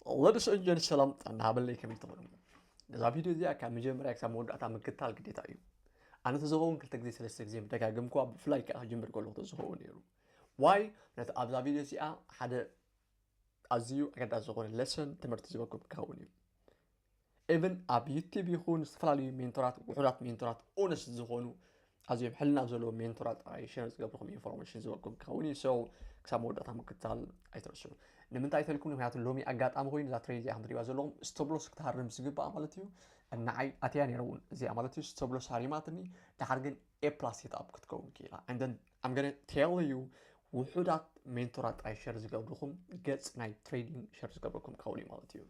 Ladies and gentlemen፣ ሰላም ጥዕና ሃበለይ፣ ከመይ ትኾኑ? ነዛ ቪድዮ እዚኣ ካብ መጀመርያ ክሳብ መወዳእታ ምክታል ግዴታ እዩ። ኣነ ተዝኸውን ክልተ ግዜ ሰለስተ ግዜ ምደጋገምኩዋ፣ ብፍላይ ከዓ ክጅምር ከለኹ ተዝኸውን ነይሩ። ዋይ? ነቲ ኣብዛ ቪድዮ እዚኣ ሓደ ኣዝዩ ኣገዳሲ ዝኾነ ለሰን ትምህርቲ ዝበኩም ክኸውን እዩ። ኢቨን ኣብ ዩቲብ ይኹን ዝተፈላለዩ ሜንቶራት፣ ውሑዳት ሜንቶራት፣ ኦነስት ዝኾኑ ኣዝዮም ሕልና ዘለዎ ሜንቶራት ጥራይ ሸር ዝገብርኩም ኢንፎርሜሽን ዝበኩም ክኸውን እዩ። So ክሳብ መወዳእታ ምክታል ኣይትረስዑ። ንምንታይ ተልኩም? ምክንያቱ ሎሚ ኣጋጣሚ ኮይኑ እዛ ትሬድ እዚኣ ከም ትሪእዋ ዘለኹም ስቶፕ ሎስ ክትሃርም ዝግባኣ ማለት እዩ። ንዓይ ኣትያ ነይረ እውን እዚኣ ማለት እዩ። ስቶፕ ሎስ ሃሪማትኒ፣ ድሓር ግን ኤ ፕላስ ሴት ኣፕ ክትከውን ክኢላ። And then I'm gonna tell you ውሑዳት ሜንቶራት ጥራይ ሸር ዝገብርኩም ገጽ ናይ ትሬዲንግ ሸር ዝገብርኩም ክኸውን እዩ ማለት እዩ።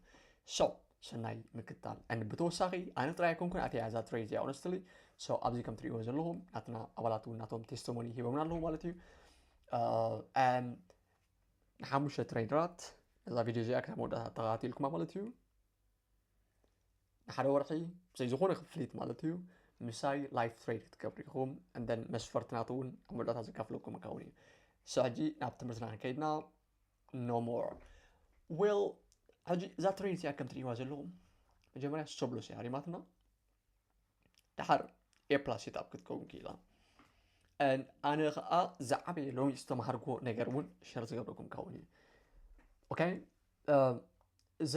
So ሰናይ ምክታል። And ብተወሳኺ ኣነ ጥራይ ኣይኮንኩን ኣትያ እዛ ትሬድ እዚኣ፣ honestly። So ኣብዚ ከም ትሪእዎ ዘለኹም ናትና ኣባላት እውን ናቶም ቴስቲሞኒ ሂቦምና ኣለዉ ማለት እዩ። Uh, and ንሓሙሽተ ትሬደራት ነዛ ቪድዮ እዚኣ ክሳብ መወዳእታ ተኸታቲልኩማ ማለት እዩ። ንሓደ ወርሒ ብዘይ ዝኾነ ክፍሊት ማለት እዩ ምሳይ ላይፍ ትሬድ ክትገብሩ ኢኹም። And then መስፈርትናቱ እውን ኣብ መወዳእታ ዘካፍለኩም ክኸውን እዩ። So ሕጂ ናብ ትምህርትና ክንከይድና። No more። Well፣ ሕጂ እዛ ትሬድ እዚኣ ከም ትሪእዋ ዘለኹም መጀመርያ ስቶፕ ሎስ እያ ሃሪማትና፣ ድሓር ኤ ፕላስ ሴት ኣፕ ክትከውን ክኢላ። And ኣነ ከዓ ዝዓበየ ሎሚ ዝተምሃርኩዎ ነገር እውን ሸር ዝገብረኩም ክኸውን እዩ። ኦኬ፣ እዛ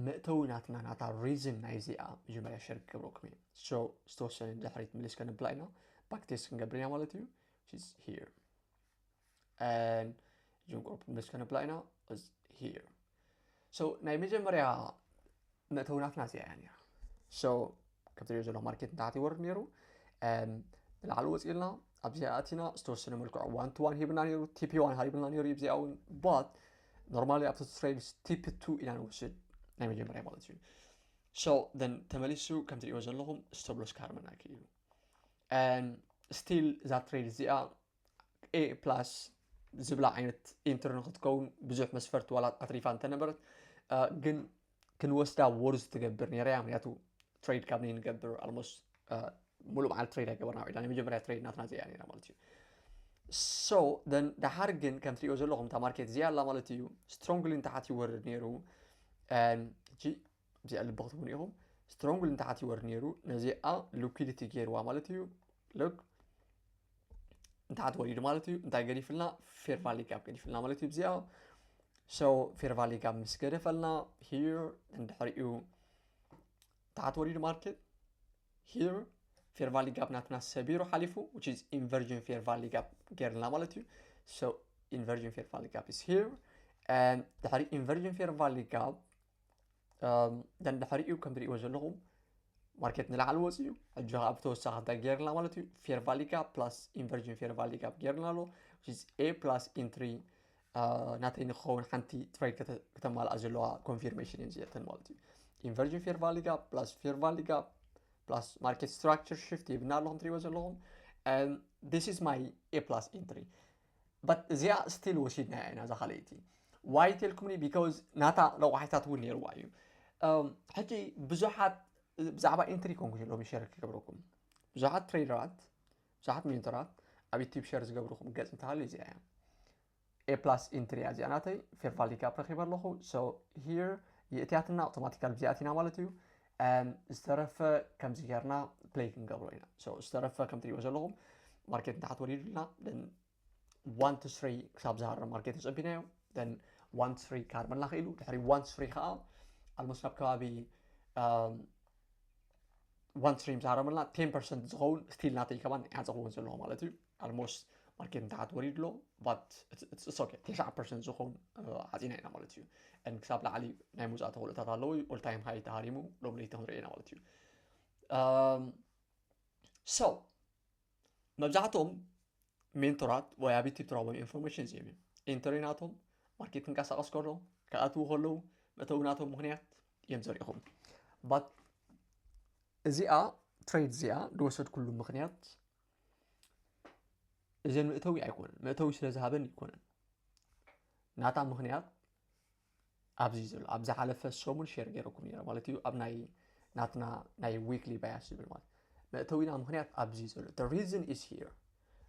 መእተዊ ናትና ናታ ሪዝን ናይ እዚኣ መጀመርያ ሸር ክገብረኩም እዩ። So ዝተወሰነ ድሕሪት ምልስ ከነብላ ኢና፣ ባክ ቴስት ክንገብር ኢና ማለት እዩ። Which is here። And ጅንቁርፕ ምልስ ከነብላ ኢና፣ is here። So ናይ መጀመርያ መእተዊ ናትና እዚኣ እያ ነይራ። So ከም ትሪኦ ዘለኹም ማርኬት ንታሕቲ ይወርድ ነይሩ፣ and ንላዕሊ ወፂእልና ኣብዚኣ ኣቲና ዝተወሰነ መልክዑ ዋን ቱ ዋን ሂብና ነይሩ፣ ቲፒ ዋን ሃሪብና ነይሩ እዩ። ኣብዚኣ እውን ባት ኖርማሊ ኣብቲ ትሬድ ቲፒ ቱ ኢና ንወስድ ናይ መጀመርያ ማለት እዩ። So then ተመሊሱ ከም ትሪእዎ ዘለኹም ስቶፕ ሎስ ክሃርመና ክኢሉ። And ስቲል እዛ ትሬድ እዚኣ ኤ ፕላስ ዝብላ ዓይነት ኢንትሪ ንክትከውን ብዙሕ መስፈርት ዋላ ኣትሪፋ እንተነበረት፣ uh፣ ግን ክንወስዳ ወርዝ ትገብር ነይራ እያ። ምክንያቱ ትሬድ ካብ ናይ ንገብር ኣልሞስት ሙሉእ በዓል ትሬድ ኣይገበርና ውዒላ። ናይ መጀመርያ ትሬድ ናትና እዚኣ ነይራ ማለት እዩ። So then ድሓር ግን ከም ትሪኦ ዘለኹም እታ ማርኬት እዚኣ ኣላ ማለት እዩ። ስትሮንግሊ ንታሕቲ ይወርድ ነይሩ። And ሕጂ እዚኣ ልቢ ክትብሉ ኢኹም። ስትሮንግሊ ንታሕቲ ይወርድ ነይሩ። ነዚኣ ሊኩዊዲቲ ገይርዋ ማለት እዩ። ሉክ ንታሕቲ ወሪዱ ማለት እዩ። እንታይ ገዲፍልና? ፌር ቫሊ ጋፕ ገዲፍልና ማለት እዩ። እዚኣ So ፌር ቫሊ ጋፕ ምስ ገደፈልና here እንድሕሪኡ ታሕቲ ወሪዱ ማርኬት here ፌር ቫሊ ጋፕ ናትና ሰቢሩ ሓሊፉ፣ which is inversion fair value gap ገይርልና ማለት እዩ። So inversion fair value gap is here። And ድሕሪ inversion fair value gap፣ um፣ then ድሕሪኡ ከም ትሪእዎ ዘለኹም ማርኬት ንላዕሊ ወፂኡ፣ ሕጂ ከዓ ብተወሳኺ እንታይ ገይርና ማለት እዩ? ፌር ቫሊ ጋፕ ፕላስ ኢንቨርዥን ፌር ቫሊ ጋፕ ገይርና ኣሎ። ኤ ፕላስ ኢንትሪ ናተይ ንክኸውን ሓንቲ ትሬድ ክተ-፣ ክተማልኣ ዘለዋ ኮንፊርሜሽን እየን እዚኣተን ማለት እዩ። ኢንቨርዥን ፌር ቫሊ ጋፕ ፕላስ ፌር ቫሊ ጋፕ ፕላስ ማርኬት ስትራክቸር ሽፍት ይብና ኣለኹም ትሪእዎ ዘለኹም። And this is my A plus entry። But እዚኣ ስቲል ወሲድና ኢና እዛ ካልኣይቲ። ዋይ ተልኩምኒ? ቢካውዝ ናታ ረቋሒታት እውን ነይርዋ እዩ። እም፣ ሕጂ ብዙሓት ብዛዕባ ኢንትሪ ኮንኩ ሎሚ ሸር ክገብረኩም። ብዙሓት ትሬደራት፣ ብዙሓት ሜንተራት ኣብ ዩቲዩብ ሸር ዝገብርኩም ገጽ እንተሃልዩ እዚኣ እያ። ኤ ፕላስ ኢንትሪ እያ እዚኣ ናተይ። ፌር ቫሊ ጋፕ ረኺበ ኣለኹ። So here የእትያትና ኣውቶማቲካል ብዚኣቲና ማለት እዩ። እም፣ ዝተረፈ ከምዚ ጌርና ፕሌይ ክንገብሮ ኢና። So ዝተረፈ ከም ትሪእዎ ዘለኹም ማርኬት ንታሕት ወሪዱልና። Then ዋን ቱ ስሪ ክሳብ ዝሃርም ማርኬት ተጸቢናዮ። Then ዋን ቱ ስሪ ክሃርመልና ክኢሉ። ድሕሪ ዋን ቱ ስሪ ከዓ ኣልሞስት ናብ ከባቢ፣ እም፣ ዋን ቱ ስሪ ምስ ሃረመልና ቴን ፐርሰንት ዝኸውን ስቲል ናተይ ከማን ይዓጸኽዎ ዘለኹ ማለት እዩ። ኣልሞስት ማርኬት ንታሕት ወሪዱ ኣሎ። But it's okay። ተስዓ ፐርሰንት ዝኸውን፣ እ፣ ዓጺና ኢና ማለት እዩ። And ክሳብ ላዕሊ ናይ ምውጻእ ተኽእሎታት ኣለዉ። ኦል ታይም ሃይ ተሃሪሙ ሎም ለይቲ ክንሪኦ ኢና ማለት እዩ። እም፣ So መብዛሕትኦም ሜንቶራት ወይ ኣብ ዩቲዩብ ትረኽቦም ኢንፎርሜሽን እዚኦም እዮም። ኢንትሪ ናቶም ማርኬት ክንቀሳቐስ ከሎ፣ ክኣትዉ ከለዉ መእተዊ ናቶም ምኽንያት እዮም ዘርእኹም። But እዚኣ ትሬድ እዚኣ ዝወሰድኩሉ ምኽንያት እዘን መእተዊ ኣይኮነን። መእተዊ ስለ ዝሃበን ኣይኮነን። ናታ ምኽንያት ኣብዚ ዘሎ፣ ኣብ ዝሓለፈ ሰሙን ሼር ገይረኩም ነይረ ማለት እዩ። ኣብ ናይ ናትና ናይ ዊክሊ ባያስ ዝብል ማለት መእተዊና ምኽንያት ኣብዚ ዘሎ። The reason is here።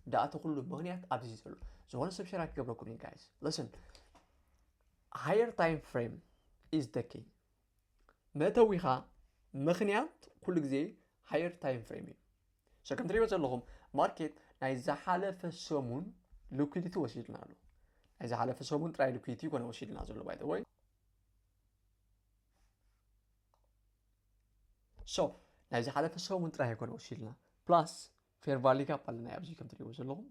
ዳኣ እቲ ኩሉ ምኽንያት ኣብዚ ዘሎ። ዝኾነ ሰብ ሼር ኣይክገብረኩም እዩ ጋይስ። Listen፣ ሃየር ታይም ፍሬም is the key። መእተዊኻ ምኽንያት ኩሉ ግዜ higher time frame እዩ። So ከም ትሪእዎ ዘለኹም ማርኬት ናይ ዝሓለፈ ሰሙን ሊኩዲቲ ወሲድና ኣሎ። ናይ ዝሓለፈ ሰሙን ጥራይ ሊኩዲቲ ይኮነ ወሲድና ዘሎ by the way። So ናይ ዝሓለፈ ሰሙን ጥራይ ይኮነ ወሲድና plus fair value gap ኣለና ኣብዚ ከም ትሪእዎ ዘለኹም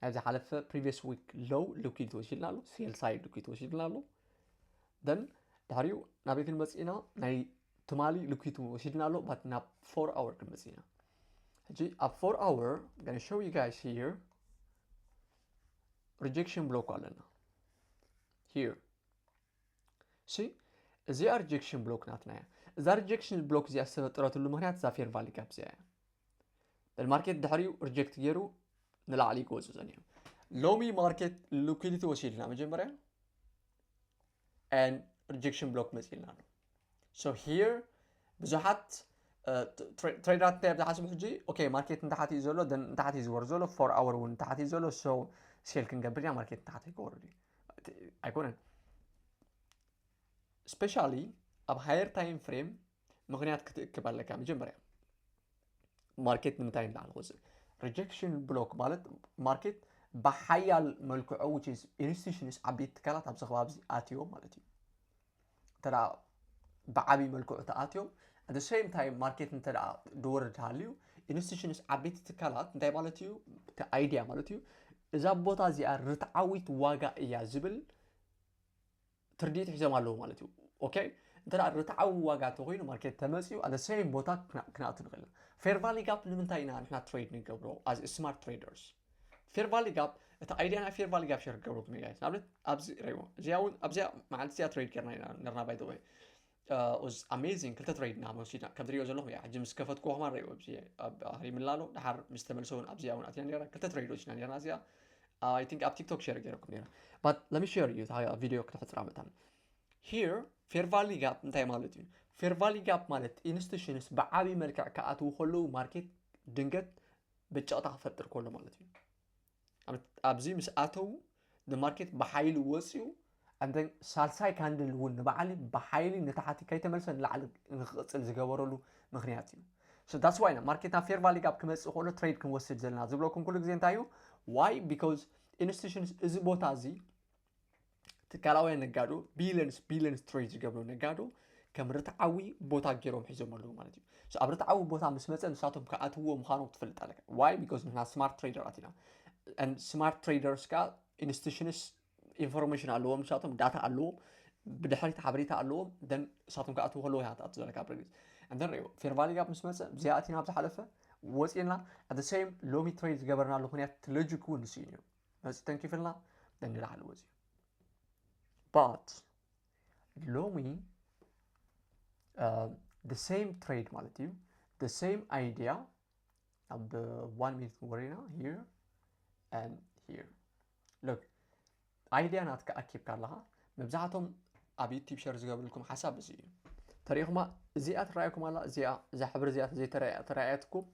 ናይ ዝሓለፈ previous week low ሊኩዲቲ ወሲድና ኣሎ። Sell side ሊኩዲቲ ወሲድና ኣሎ። Then ድሕሪኡ ናበይ ክንመጽእ ኢና? ናይ ትማሊ ሊኩዲቲ ወሲድና ኣሎ but ናብ four hour ክንመጽእ ኢና። ሕጂ ኣብ four hour I'm gonna show you guys here rejection block ኣለና here። See እዚኣ rejection block ናትና እያ። እዛ rejection block እዚኣ ዝተፈጠረትሉ ምኽንያት እዛ fair value gap እዚኣ እያ። ማርኬት ድሕሪኡ reject ገይሩ ንላዕሊ ክወፁ ጸኒሑ። ሎሚ ማርኬት ሊኩዲቲ ወሲድና መጀመርያ and rejection block መፂልና ኣሎ። So here ብዙሓት ትሬደራት እንታይ ዝሓስቡ ሕጂ okay ማርኬት ንታሕቲ እዩ ዘሎ then ንታሕቲ እዩ ዝወርድ ዘሎ four hour እውን ንታሕቲ እዩ ዘሎ so sell ክንገብር ኢና ማርኬት ንታሕቲ ክወርድ እዩ ኣይኮነን። Especially ኣብ higher time frame ምኽንያት ክትእክብ ኣለካ መጀመርያ ማርኬት ንምንታይ ንላዕሊ ክወፅእ rejection block ማለት ማርኬት ብሓያል መልክዑ which is institutions ዓበይቲ ትካላት ኣብዚ ከባቢ ኣትዮም ማለት እዩ። እንተ ብዓብይ መልክዑ ተኣትዮም at the same time ማርኬት እንተ ድወርድ ሃልዩ institutions ዓበይቲ ትካላት እንታይ ማለት እዩ? እቲ idea ማለት እዩ እዛ ቦታ እዚኣ ርትዓዊት ዋጋ እያ ዝብል ትርዲት ሒዞም ኣለዉ ማለት እዩ። Okay እንተ ርትዓዊ ዋጋ ተኮይኑ ማርኬት ተመፅዩ at the same ቦታ ክንኣቱ ንኽእል ኢና። Fair value gap ንምንታይ ኢና ንሕና trade ንገብሮ as smart traders? Fair value gap እቲ idea ናይ fair value gap share ክገብረኩም እዩ guys። ንኣብነት ኣብዚ ረይዎ እዚኣ እውን ኣብዚኣ መዓልቲ እዚኣ trade ገርና ኢና ነርና by the way was amazing ክልተ trade ኢና መሲድና ከም ትሪኦ ዘለኹም እያ ሕጂ ምስ ከፈትኩ ከማን ረይዎ ኣብዚ ኣህሪምላ ኣሎ ድሓር ምስ ተመልሰ እውን ኣብዚኣ እውን ኣትና ነርና ክልተ trade ወሲድና ነርና እዚኣ I think ኣብ TikTok share ገይረኩም ነይረ but let me share you video ክትሕፅራ መታን here fair value gap እንታይ ማለት እዩ? Fair value gap ማለት institutions ብዓብይ መልክዕ ክኣትዉ ከለዉ ማርኬት ድንገት ብጨቕታ ክፈጥር ከሎ ማለት እዩ። ኣብዚ ምስ ኣተዉ ማርኬት ብሓይሊ ወፅዩ and then ሳልሳይ ካንድል እውን ንባዕሊ ብሓይሊ ንታሕቲ ከይተመልሰ ንላዕሊ ንክቕፅል ዝገበረሉ ምክንያት እዩ። So that's why ማርኬት ናብ fair value gap ክመፅእ ከሎ trade ክንወስድ ዘለና ዝብለኩም ኩሉ ግዜ እንታይ እዩ? Why? Because institutions እዚ ቦታ እዚ ትካላውያን ነጋዶ billions billions trade ዝገብሩ ነጋዶ ከም ርትዓዊ ቦታ ገይሮም ሒዞም ኣለዉ ማለት እዩ። So ኣብ ርትዓዊ ቦታ ምስ መፀ ንሳቶም ክኣትውዎ ምዃኖም ትፈልጥ ኣለካ። Why? Because ንሕና smart trader ኣቲና and smart traders ከዓ institutions information ኣለዎም ንሳቶም data ኣለዎም ብድሕሪት ሓበሬታ ኣለዎም then ንሳቶም ክኣትዉ ከለዉ ኢኻ ትኣቱ ዘለካ ብርግፅ and then ሪኦ fair value gap ምስ መፀ ብዚኣ ኣቲና ኣብ ዝሓለፈ ወፂና at the same ሎሚ trade ዝገበርናሉ ምክንያት እቲ logic እውን ንሱ እዩ መፂ ተንኪፍልና then ንላዕሊ ወፂኡ but ሎሚ the same trade ማለት እዩ the same idea ኣብ one minute ወሪና here and here look idea ናትካ ኣኪብካ ኣለኻ መብዛሕቶም ኣብ YouTube share ዝገብርልኩም ሓሳብ እዚ እዩ ተሪኢኹማ እዚኣ ትረኣየኩም ኣላ እዚኣ እዛ ሕብሪ እዚኣ ዘይተረኣየትኩም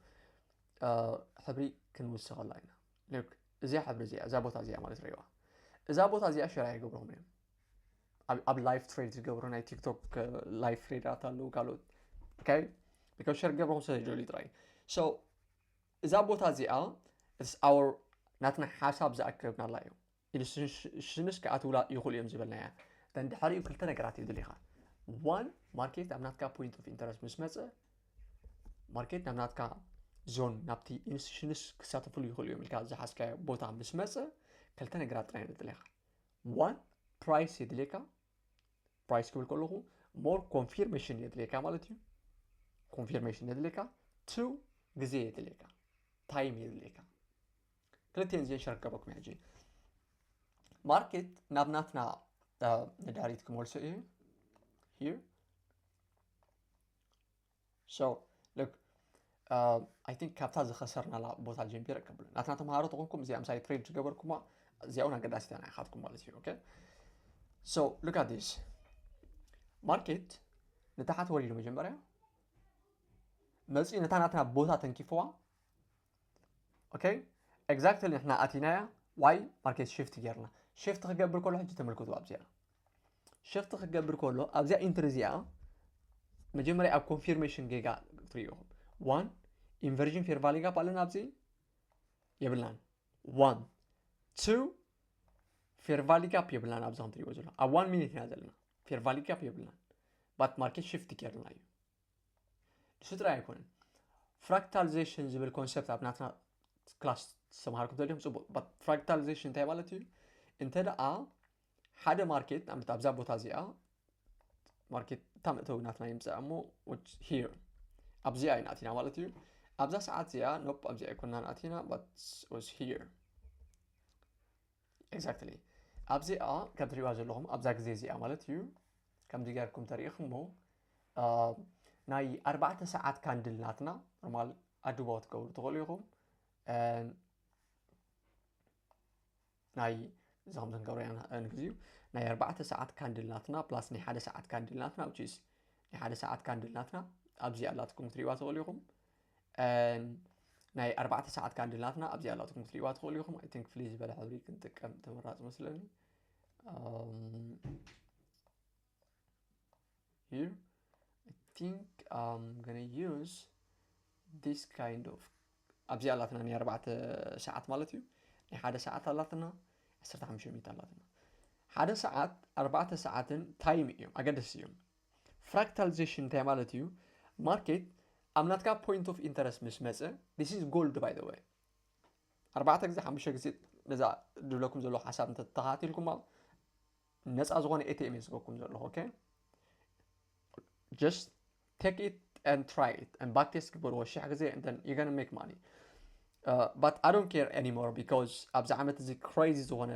ሕብሪ ክንውስኸላ ኢና look እዚኣ ሕብሪ እዚኣ እዛ ቦታ እዚኣ ማለት ረይዋ እዛ ቦታ እዚኣ share ኣይገብርኹም እዮም ኣብ live trade ዝገብሩ ናይ TikTok live tradeራት ኣለዉ ካልኦት okay because share ገብርኹም ስለ ዝደልዩ ጥራይ so እዛ ቦታ እዚኣ our ናትና ሓሳብ ዝኣከብናላ እዩ institutions ክኣትውላ ይኽእሉ እዮም ዝበልናያ then ድሕሪኡ ክልተ ነገራት የድልኻ one ማርኬት ኣብ ናትካ point of interest ምስ መፀ ማርኬት ናብ ናትካ zone ናብቲ institutions ክሳተፍሉ ይኽእሉ እዮም ኢልካ ዝሓዝካዮ ቦታ ምስ መፀ ክልተ ነገራት ጥራይ የድልኻ one price የድልየካ price ክብል ከለኹ more confirmation የድልየካ ማለት እዩ confirmation የድልየካ two ግዜ የድልየካ time የድልየካ ክልቲኤን እዚኤን share ክገብረኩም ሕጂ ማርኬት ናብ ናትና ነዳሪት ክመልሶ እዩ here so look I think ካብታ ዝኸሰርናላ ቦታ ጀምቢረ ቀብሉ ናትና ተምሃሮ ተኾንኩም እዚኣ ምሳይ trade ዝገበርኩማ እዚኣ እውን ኣገዳሲታ ናይ ኢኻትኩም ማለት እዩ okay so look at this ማርኬት ንታሓት ወሪዱ መጀመርያ መፂኡ ነታ ናትና ቦታ ተንኪፍዋ okay exactly ንሕና ኣቲናያ why ማርኬት shift ጌርና shift ክገብር ከሎ ሕጂ ተመልከቱ ኣብዚኣ ሽፍት ክገብር ከሎ ኣብዚኣ ኢንትሪ እዚኣ መጀመርያ ኣብ ኮንፊርሜሽን ጌጋ ትሪኢኹም። One, inversion fair value gap ኣለና ኣብዚ የብልናን። One, two, fair value gap የብልናን። ኣብዚ ከም ትሪእዎ ዘሎ ኣብ one minute ኢና ዘለና። Fair value gap የብልናን። But market shift ገይርና እዩ። ንሱ ጥራይ ኣይኮነን። ፍራክታልዜሽን ዝብል ኮንሰፕት ኣብ ናትና ክላስ ዝተምሃርኩም ተሊኹም ጽቡቅ። But ፍራክታልዜሽን እንታይ ማለት እዩ? እንተ ደኣ ሓደ ማርኬት ንኣብነት ኣብዛ ቦታ እዚኣ ማርኬት እታ መእተዊ ናትና ይምጽእ እሞ here ኣብዚኣ ኢና ኣቲና ማለት እዩ። ኣብዛ ሰዓት እዚኣ ኖፕ ኣብዚኣ ኣይኮናን ኣቲና but was here exactly ኣብዚኣ ከም ትሪእዋ ዘለኹም ኣብዛ ግዜ እዚኣ ማለት እዩ። ከምዚ ጌርኩም ተሪኢኹሞ ናይ ኣርባዕተ ሰዓት ካንድል ናትና ኖርማል ኣድባው ትገብሩ ትኽእሉ ኢኹም። ናይ እዚ ከም ዝንገብሮ ኢና ንግዚኡ ናይ ኣርባዕተ ሰዓት ካንድል ናትና ፕላስ ናይ ሓደ ሰዓት ካንድል ናትና which is ናይ ሓደ ሰዓት ካንድል ናትና ኣብዚ ኣላትኩም ክትሪእዋ ትኽእሉ ኢኹም። ናይ ኣርባዕተ ሰዓት ካንድል ናትና ኣብዚ ኣላትኩም ክትሪእዋ ትኽእሉ ኢኹም። I think ፍልይ ዝበለ ሕብሪ ክንጥቀም ተመራፂ መስለኒ። Here I think I'm gonna use this kind of ኣብዚ ኣላትና ናይ ኣርባዕተ ሰዓት ማለት እዩ። ናይ ሓደ ሰዓት ኣላትና ዓሰርተ ሓሙሽተ ሚኒት ኣላትና ሓደ ሰዓት ኣርባዕተ ሰዓትን ታይም እዮም ኣገደስቲ እዮም። ፍራክታልዜሽን እንታይ ማለት እዩ? ማርኬት ኣብ ናትካ point of interest ምስ መፀ this is gold by the way ኣርባዕተ ግዜ ሓሙሽተ ግዜ ነዛ ድብለኩም ዘለኹ ሓሳብ እንተተኻቲልኩማ ነፃ ዝኾነ ATM እየ ዝህበኩም ዘለኹ okay just take it and try it and backtest ግበርዎ ሽሕ ግዜ and then you're gonna make money. But I don't care anymore because ኣብዚ ዓመት እዚ crazy ዝኾነ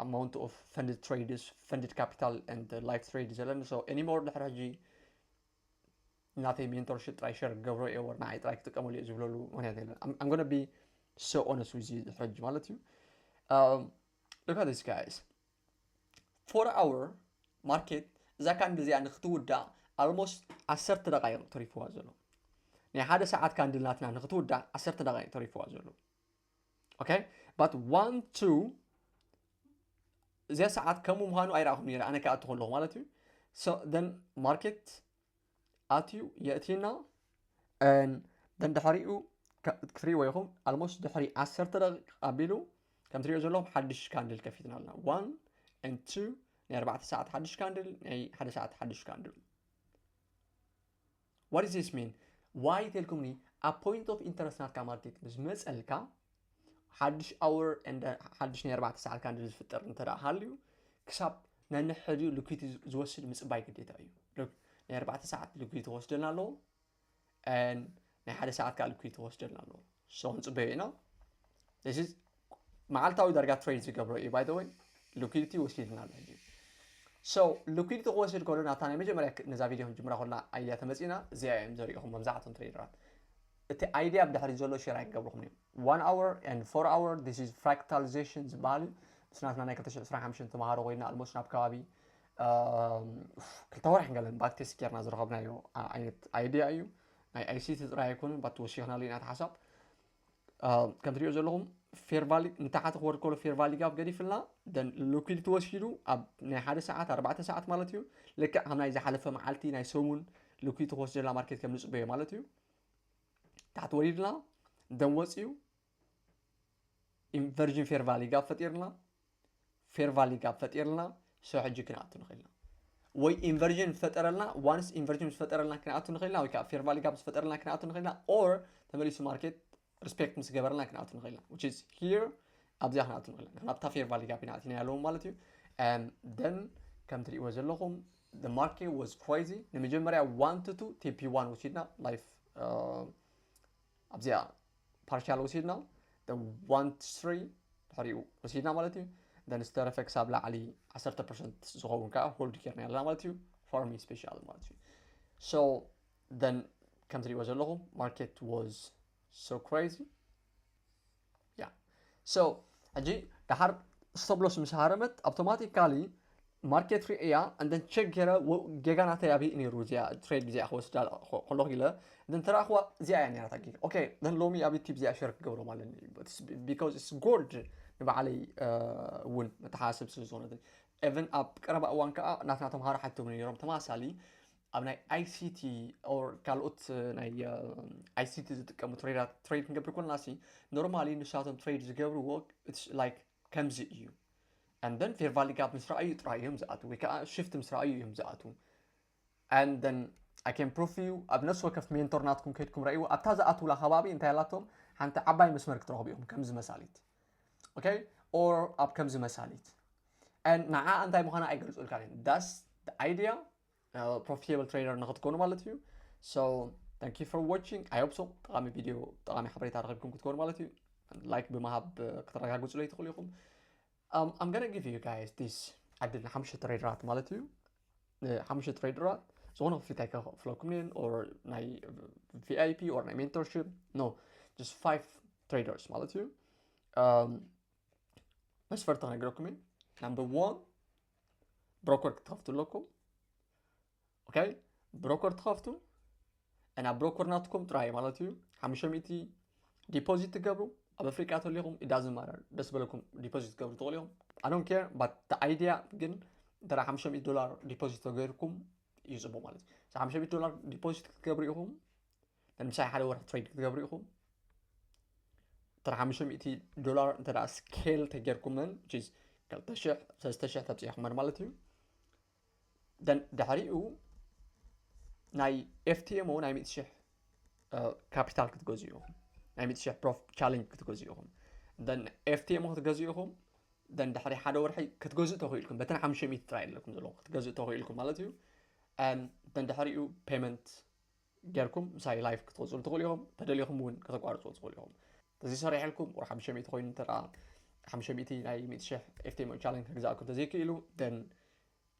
amount of funded traders funded capital and live trade ዘለኒ so anymore ድሕሪ ሕጂ ናተይ mentorship ጥራይ share ክገብሮ እየ or ንዓይ ጥራይ ክጥቀመሉ እየ ዝብለሉ ምክንያት የለን። I'm gonna be so honest with you ሕጂ ማለት እዩ። Look at this guys. Four hour market እዛ ካንድል እዚኣ ንክትውዳእ almost ዓሰርተ ደቃይቕ ተሪፍዋ ዘሎ። ናይ ሓደ ሰዓት ካንድል ናትና ንክትውዳእ ዓሰርተ ደቃይቕ ተሪፍዋ ዘሎ። Okay but one two እዚኣ ሰዓት ከምኡ ምዃኑ ኣይረኣኹም ነይረ ኣነ ክኣቱ ከለኹ ማለት እዩ። So then market ኣትዩ የእቲና then ድሕሪኡ ክትሪእዎ ኢኹም almost ድሕሪ ዓሰርተ ደቂቕ ኣቢሉ ከም ትሪኦ ዘለኹም ሓድሽ ካንድል ከፊትና ኣለና one and two ናይ ኣርባዕተ ሰዓት ሓድሽ ካንድል ናይ ሓደ ሰዓት ሓድሽ ካንድል What does this mean? Why ተልኩምኒ ኣብ point of interest ናትካ ማርኬት ምስ መፀልካ ሓድሽ hour and ሓድሽ ናይ ኣርባዕተ ሰዓት ካንድል ዝፍጠር እንተ ሃልዩ ክሳብ ነንሕድኡ ሊኩዊዲቲ ዝወስድ ምፅባይ ግዴታ እዩ። ናይ ኣርባዕተ ሰዓት ሊኩዊዲቲ ክወስደልና ኣለዎ ናይ ሓደ ሰዓት ከዓ ሊኩዊዲቲ ክወስደልና ኣለዎ። So ክንፅበዮ ኢና። መዓልታዊ ዳርጋ ትሬድ ዝገብሮ እዩ by the way ሊኩዊዲቲ ወሲድና ኣሎ ሕጂ። So ሊኩዊዲቲ ክወስድ ከሎ ናታ ናይ መጀመርያ ነዛ ቪድዮ ክንጅምራ ከለና ኣይድያ ተመፂና እዚኣ እዮም ዘሪእኹም መብዛሕቶም ትሬደራት። እቲ ኣይድያ ብድሕሪ ዘሎ ሼር ኣይክገብርኹም እዮም። One hour and four hour this is fractalization ዝበሃል እዩ። ምስ ናትና ናይ ክልተ ሽሕ ዕስራን ሓሙሽተን ተምሃሮ ኮይና almost ናብ ከባቢ ክልተ ወርሒ ገለን ባክ ቴስት ጌርና ዝረኸብናዮ ዓይነት ኣይድያ እዩ። ናይ ኣይሲቲ ጥራይ ኣይኮነን but ወሲኽናሉ ኢና እቲ ሓሳብ። ከም ትሪኦ ዘለኹም fair value ንታሕቲ ክወርድ ከሎ fair value gap ገዲፍልና then ሊኩዊዲቲ ወሲዱ ኣብ ናይ ሓደ ሰዓት ኣርባዕተ ሰዓት ማለት እዩ። ልክዕ ከም ናይ ዝሓለፈ መዓልቲ ናይ ሰሙን ሊኩዊዲቲ ክወስደላ ማርኬት ከም ንፅበዮ ማለት እዩ። ታሕቲ ወሪድና then ወፂኡ inversion fair value gap ፈጢርና fair value gap ፈጢርና so ሕጂ ክንኣቱ ንኽእልና ወይ inversion ፈጠረልና once inversion ምስ ፈጠረልና ክንኣቱ ንኽእልና ወይ ከዓ fair value gap ምስ ፈጠረልና ክንኣቱ ንኽእልና or ተመሊሱ ማርኬት respect ምስ ገበረልና ክንኣቱ ንኽእልና which is here ኣብዚኣ ክንኣቱ ንኽእልና ናብታ fair value gap ኢና ኣቲና ያለውን ማለት እዩ። Then ከም ትሪእዎ ዘለኹም the market was crazy ንመጀመርያ one to two TP one ወሲድና life ኣብዚኣ partial ወሲድና one to three ድሕሪኡ ወሲድና ማለት እዩ። Then ዝተረፈ ክሳብ ላዕሊ ዓሰርተ ፐርሰንት ዝኸውን ከዓ hold ጌርና ያለና ማለት እዩ። For me special ማለት እዩ። So then ከም ትሪእዎ ዘለኹም market was so crazy yeah so ሕጂ ድሓር stop loss ምስ ሃረመት automatically ማርኬት ሪእያ and then check ገይረ ጌጋ ናተይ ኣብይ ነይሩ እዚኣ ትሬድ እዚኣ ክወስዳ ከለኹ ኢለ then ተረእኽዋ እዚኣ እያ ነይራታ ጌጋ okay then ሎሚ ኣብይ ቲፕ እዚኣ ሸር ክገብሮም ኣለኒ because it's gold ንባዕለይ እውን መተሓሳሰብ ስለ ዝኾነትኒ even ኣብ ቀረባ እዋን ከዓ ናትና ተምሃሮ ሓቶም ነይሮም ተማሳሊ ኣብ ናይ I C T or ካልኦት ናይ I C T ዝጥቀሙ ትሬዳት ትሬድ ክንገብር ከለና ሲ normally ንሳቶም ትሬድ ዝገብርዎ like ከምዚ እዩ። And then fair value gap ምስ ረኣዩ ጥራይ እዮም ዝኣትዉ ወይ ከዓ ሽፍት ምስ ረኣዩ እዮም ዝኣትዉ። And then I can prove you ኣብ ነፍሲ ወከፍ ሜንቶር ናትኩም ከይድኩም ረእይዎ ኣብታ ዝኣትውላ ከባቢ እንታይ ኣላቶም ሓንቲ ዓባይ መስመር ክትረኽቡ እዮም ከምዚ መሳሊት okay or ኣብ ከምዚ መሳሊት and ንዓ እንታይ ምዃና ኣይገልፁልካ that's the idea profitable trader ንክትኮኑ ማለት እዩ። So thank you for watching. I hope so ጠቃሚ ቪድዮ ጠቃሚ ሓበሬታ ረኪብኩም ክትኮኑ ማለት እዩ። Like ብምሃብ ክትረጋግፁለይ ትኽእሉ ኢኹም። I'm gonna give you guys this ዕድል ንሓሙሽተ ትሬደራት ማለት እዩ። ሓሙሽተ ትሬደራት ዝኾነ ክፍሊት ኣይከፍለኩም እየን or ናይ V I P or ናይ mentorship no just five traders ማለት እዩ። መስፈርት ክነግረኩም እዩ። Number one ብሮከር ክትኸፍቱ ኣለኩም። Okay ብሮከር ትኸፍቱ እና ብሮከር ናትኩም ጥራይ ማለት እዩ ሓሙሽተ ሚእቲ ዲፖዚት ትገብሩ ኣብ ኣፍሪቃ ተሊኹም it doesn't matter ደስ በለኩም ዲፖዚት ትገብሩ ትኽእሉ ኢኹም። I don't care but the idea ግን እንተ ሓሙሽተ ሚእቲ ዶላር ዲፖዚት ተገይርኩም እዩ ፅቡቅ ማለት እዩ። ሓሙሽተ ሚእቲ ዶላር ዲፖዚት ክትገብሩ ኢኹም ንምሳይ ሓደ ወርሒ ትሬድ ክትገብሩ ኢኹም እንተ ሓሙሽተ ሚእቲ ዶላር እንተ scale ተገይርኩምን ክልተ ሽሕ ሰለስተ ሽሕ ተብፅሕኩመን ማለት እዩ። ድሕሪኡ ናይ FTMO ናይ ሚእቲ ሽሕ ካፒታል ክትገዝኡ ኢኹም ናይ ሚእቲ ሽሕ ቻለንጅ ክትገዝኡ ኢኹም FTMO ክትገዝኡ ኢኹም ድሕሪ ሓደ ወርሒ ክትገዝኡ ተኽኢልኩም በተን ሓሙሽተ ሚእቲ ጥራይ ኣለኩም ዘለኹም ክትገዝኡ ተኽኢልኩም ማለት እዩ። ድሕሪኡ ፔመንት ጌርኩም ምሳይ ላይፍ ክትወፅሉ ትኽእሉ ኢኹም ተደሊኹም እውን ከተቋርፅዎ ትኽእሉ ኢኹም ተዘይሰሪሐልኩም ወር ሓሙሽተ ሚእቲ ኮይኑ እንተ ሓሙሽተ ሚእቲ ናይ ሚእቲ ሽሕ FTMO ቻለንጅ ክግዛእኩም ተዘይክኢሉ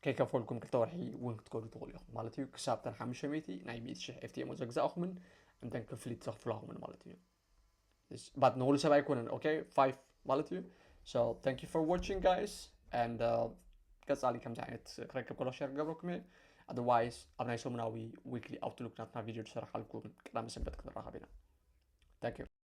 ከይከፈልኩም ክልተ ወርሒ እውን ክትከዱ ትኽእሉ ኢኹም ማለት እዩ ክሳብ ተን ሓሙሽተ ሚእቲ ናይ ሚእቲ ሽሕ FTMO ዘግዛእኹምን እንተን ክፍሊት ዘኽፍላኹምን ማለት እዩ። But ንኹሉ ሰብ ኣይኮነን okay five ማለት እዩ። So thank you for watching guys and ቀፃሊ ከምዚ ዓይነት ክረክብ ከሎ ሸር ክገብረኩም እየ። Otherwise ኣብ ናይ ሰሙናዊ weekly outlook ናትና ቪድዮ ዝሰርሓልኩም ቅዳመ ሰንበት ክንራኸብ ኢና። Thank you.